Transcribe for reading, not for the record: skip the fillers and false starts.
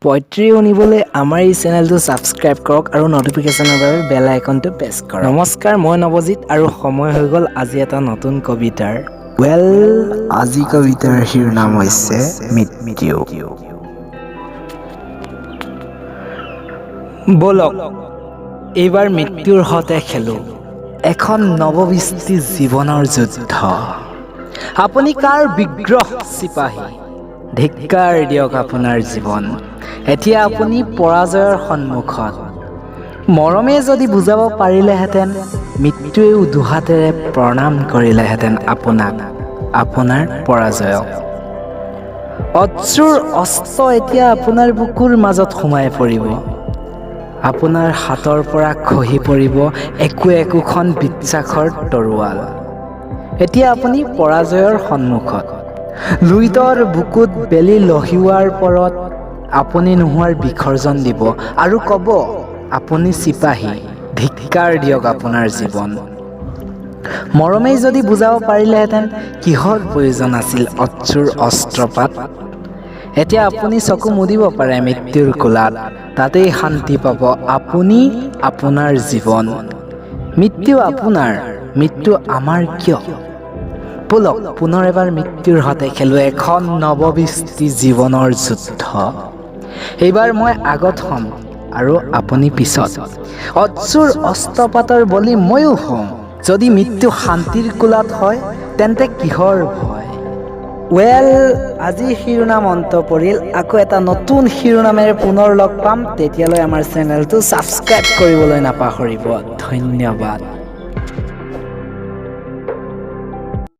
Poetry শুনিবলৈ আমাৰ এই চেনেলটো ছাবস্ক্ৰাইব কৰক আৰু নটিফিকেশ্যনৰ বাবে বেল আইকনটো প্ৰেছ কৰক। নমস্কাৰ, মই নৱজিত আৰু সময় হৈ গ'ল আজি এটা নতুন কবিতাৰ। ৱেল, আজি কবিতাৰ শিৰোনাম হৈছে মৃত্যু। ব'লক, এইবাৰ মৃত্যুৰ সতে খেলোঁ এখন নৱবৃষ্টি জীৱনৰ যুদ্ধ। আপুনি কাৰ বিগ্ৰহ চিপাহী? ধিক্কাৰ দিয়ক আপোনাৰ জীৱন। এতিয়া আপুনি পৰাজয়ৰ সন্মুখত। মৰমে যদি বুজাব পাৰিলেহেঁতেন, মৃত্যুৱেও দুহাতেৰে প্ৰণাম কৰিলেহেঁতেন আপোনাক, আপোনাৰ পৰাজয়ক। অশ্ৰুৰ অস্ত্ৰ এতিয়া আপোনাৰ বুকুৰ মাজত সোমাই পৰিব। আপোনাৰ হাতৰ পৰা খহি পৰিব একো একোখন বিশ্বাসৰ তৰোৱাল। এতিয়া আপুনি পৰাজয়ৰ সন্মুখত। লুইতৰ বুকুত বেলি লহিওৱাৰ পৰত আপুনি নোহোৱাৰ বিসৰ্জন দিব আৰু ক'ব, আপুনি চিপাহী, ধিক্কাৰ দিয়ক আপোনাৰ জীৱন। মৰমেই যদি বুজাব পাৰিলেহেঁতেন, কিহৰ প্ৰয়োজন আছিল অশ্ৰুৰ অস্ত্ৰপাত? এতিয়া আপুনি চকু মুদিব পাৰে মৃত্যুৰ কোলাত। তাতেই শান্তি পাব আপুনি, আপোনাৰ জীৱন। মৃত্যু আপোনাৰ, মৃত্যু আমাৰ কিয়? ব'লক, পুনৰ এবাৰ মৃত্যুৰ সতে খেলোঁ এখন নৱবৃষ্টি জীৱনৰ যুদ্ধ। এইবাৰ মই আগত হ'ম আৰু আপুনি পিছত। অশ্ৰুৰ অস্ত্ৰপাতৰ বলি ময়ো হ'ম। যদি মৃত্যু শান্তিৰ কোলাত হয়, তেন্তে কিহৰ ভয়? ৱেল, আজি শিৰোনাম অন্ত পৰিল। আকৌ এটা নতুন শিৰোনামেৰে পুনৰ লগ পাম। তেতিয়ালৈ আমাৰ চেনেলটো ছাবস্ক্ৰাইব কৰিবলৈ নাপাহৰিব। ধন্যবাদ।